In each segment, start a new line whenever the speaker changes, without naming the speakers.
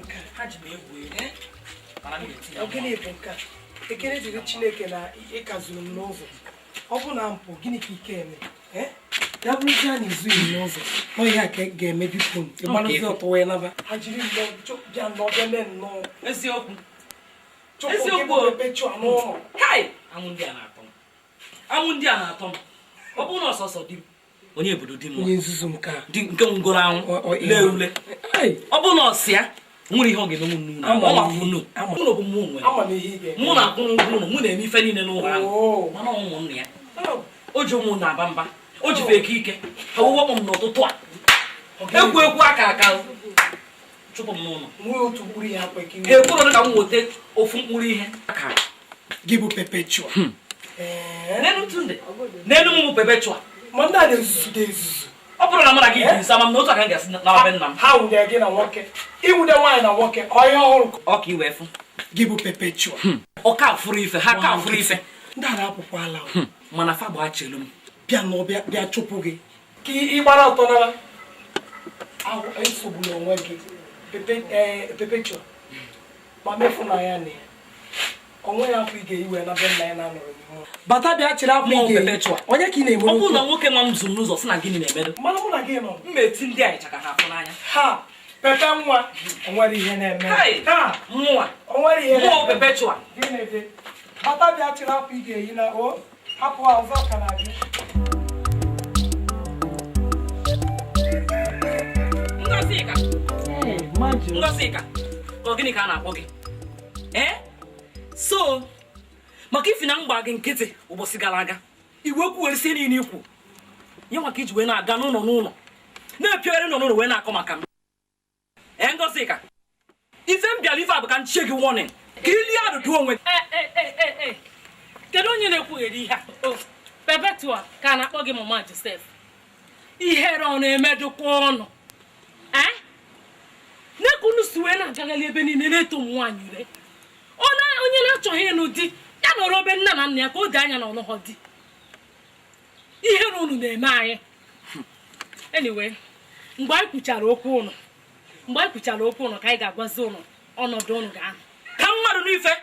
nke a?
Ha ji m egwu egwu, mana m ga-eti ya.
Ọ gịnị bụ nke a? Ekele dịrị Chineke na ị ka zuru m n'ụzọ. Ọ bụ na mpụ gịnị ka ike eme? Eh? Ya bụrụzie na izughị m n'ụzọ, ọ ihe a ka ga-eme biko m ịgbalụzi ọtọ wee naba. Ha jiri nnọọ bịa nnọọ bịa mee nnọọ.
Eziokwu.
Chụpụ gị.
Eziokwu
bụ
o.
Perpetua n'ụlọ.
Kai, anwụ ndị a na-atọ m, anwụ ndị a na-atọ m. Ọ bụrụ na ọsọsọ di m, onye obodo di m nwa.
Onye nzuzu nke a.
Di nke ngoro anwụ lee ule.
Ai,
Ọ bụrụ na ọ sị ya nwere ihe ọ ga-emenwu n'ụlọ.
Ama
ọ
m
mapụ
ihe.
nnu ụlọ bụ mụ nwere.
Ama m ihe ị ga-eme.
Mụ na-akwụ ụgwọ ụlọ, mụ na-eme ife niile n'ụlọ ahụ.
Oo.
Mana ụmụnna ya,
Oh.
o ji ụmụnna aba mba, o ji eke ike ha wụwọ m n'ụtụtụ a, ekwu ekwu aka aka chụpụ m n'ụlọ.
Nwee otu mkpụrụ ihe akwa ka
Ha ekwuru ka m weta ofu mkpụrụ ihe aka.
Gị bụ Perpetua. Ee.
N'elu Tunde, n'elu m bụ Perpetua.
Ma ndị a na-ezuzu dị ezuzu.
Ọ bụrụ na mụ na gị dị nso, ama m na otu aka m ga-esi nara be nna m.
Ha nwụde gị na nwoke, ịnwụde nwaanyị na nwoke, ọ ihe ọhụrụ.
Ọ ka i wee fụ.
Gị bụ Perpetua.
Ọ ka fụrụ ife ha, ka fụrụ ife.
Ndị a na-apụkwa ala o.
Mana fa gbaa chelu m.
Bịa nọ, bịa bịa chụpụ gị ka ị gbara ọtọ nara ahụ. Esogbula onwe gị, Perpetua, ma mefu na ya na ya onwe ya akwa ị ga-eyi wee na be nna ya na-anọrọ n'ihu. Bata bịa chịrị akwa ị
Mmụọ
ga-eyi.
Perpetua.
Onye ka ị na-enwere?
Ọ bụrụ na
okwu?
nwoke nwa m zụ m n'ụzọ sị na gịnị na-emedo?
Mana mụ na gị nọ.
M eti ndị a ịchaka ha afụ n'anya.
Ha Pepe nwa, o nwere ihe na-eme.
Hai!
Ha
Mụnwa.
O nwere ihe
Mụọ
na-eme.
Perpetua.
Gịnị dị? Bata bịa chịrị akwa ị ga-eyi na o hapụ ha ọzọ ka na-abịa.
Ngọzika, Ngọzika, ọ gịnị ka a na-akpọ gị? Ee, so maka ifi na m gba gị nkịtị ụbọchị gara aga, iwe kwuwerisi niile ikwu nye maka iji wee na-aga n'ụlọ n'ụlọ, na-epiogharị n'ụlọ n'ụlọ wee na-akọ maka m. Ee, Ngọzika, ife m bịara ife a bụ ka m chie gị warning ka ilie adụdụ onwe gị.
Ee, kedu onye na-ekwugheri ihe a? O, Perpetua ka a na-akpọ gị Mama Joseph. Ihere ọ na-emedụkwa ọnụ? Ee, n'eka unu si wee na-agagharị ebe niile na-eto ụmụ nwaanyị ure. Onye na-achọghị ịnụ di ya nọrọ obe nna na nna ya ka o doo anya na ọnụghọ di. Ihere unu na-eme anyị. Anyway, mgbe anyị kwuchara okwu ụnụ, mgbe anyị kwuchara okwu ụnụ ka anyị ga-agwazi ụnụ ọnọdụ ụnụ ga-anọ.
Ka mmadụ n'ife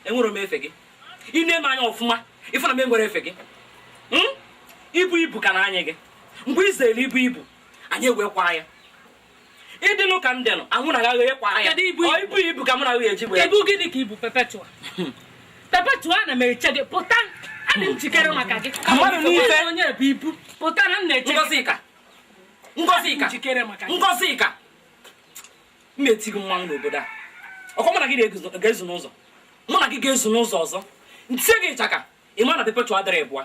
enwere m efe gị, ị na-eme anya ọfụma, ife na m enwere efe gị. Ibu ibu ka na anyị gị mgbe ị zere ibu ibu anyị ewekwa ya ịdịnụ ka m dịnụ anwụ na agaghị ekwa ya.
Kedu ibu
Ọ ibu ibu ka mụ na gị eji wee
Kedu gịnị ka ibu, Perpetua? Perpetua, ana m eche gị, pụta, adị m njikere maka gị.
Ka mmadụ n'ife.
Onye bụ ibu pụta na m na-eche gị.
Ngọzika, Ngọzika.
Njikere maka gị.
Ngọzika, m eti gị mmanwụ n'obodo a. Ọkwa mụ na gị ga-ezu n'ụzọ, mụ na gị ga-ezu n'ụzọ ọzọ, ntie gị ịchaka, ị ma na Perpetua adịrị ịbụa.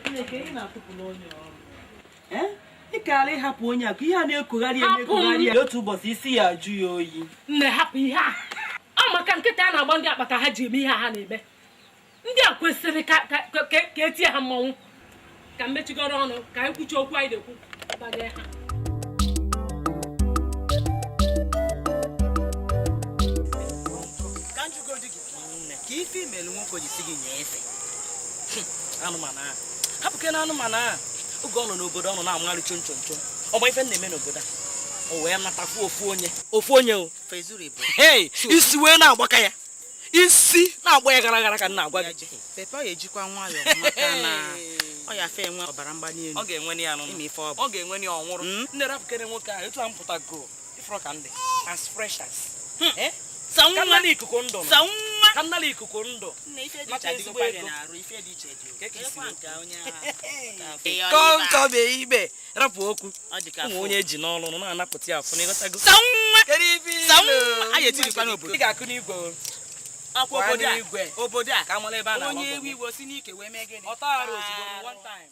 Chineke, ị na-atụpụ n'onye ọrụ. Ị kaara ịhapụ onye a ka ihe a na-ekogharị ya.
Hapụ m.
Na-ekogharị ya, otu ụbọchị isi ya ajụ ya oyi.
Nne, hapụ ihe a. Ọ maka nkịta a na-agba ndị akpata ha ji eme ihe a ha na-eme. Ndị a kwesịrị ka etie ha mmanwụ. Ka m mechigoro ọnụ ka anyị kwuchie okwu anyị na-ekwu banyere ha.
Ka njụgodi gị, ka ife imelu nwoke ji si gị nye efe?
Anụmanụ ahụ, hapụ na anụmanụ ahụ. Oge ọ nọ n'obodo, ọ nọ na-amagharị chom chom chom. Ọgba ife m na-eme n'obodo a, o wee natafu ofu onye, ofu onye o.
Fezuru ibu.
Hei, isi wee na-agbaka ya, isi na-agba ya gara gara ka m na-agwa gị.
Pepe, ọ ya ejikwa nwayọọ maka na ọ ya fe enwe ọbara mgbali elu.
Ọ ga-enwe ya nụ.
Ime ife ọ bụ.
Ọ ga-enwe ya, ọ nwụrụ. Nne, rapụkere nwoke ahụ. Etu a m pụtago, ifụrọ ka ndị as fresh as. Eh?
Sa
Ka
nwa.
nnala ikuku ndụ nọ.
Sa nwa.
Ka nnala ikuku ndụ.
Nne, ife dị
Maka
iche
ezigbo
adịgokwa gị
ego.
n'arụ, ife dị iche dị.
Ka esi
Kekwa nke onye
Kọnkọbe ibe, rapụ okwu.
Ọ dị ka
Ụmụ
afọ.
onye eji n'ọrụ nọ na-anapụta ya afọ n'ịghọtago.
Sa nwa.
Kedu ife
Sa
ilo?
nwa. Anyị etirikwa n'obodo.
Ị ga-akụ n'igwe o.
Ọkwa obodo a.
N'igwe.
Obodo a.
Ka amala ebe a na-alọ.
Onye ewu iwe si n'ike wee mee gịnị?
Ọta arụ ozugbo, one time.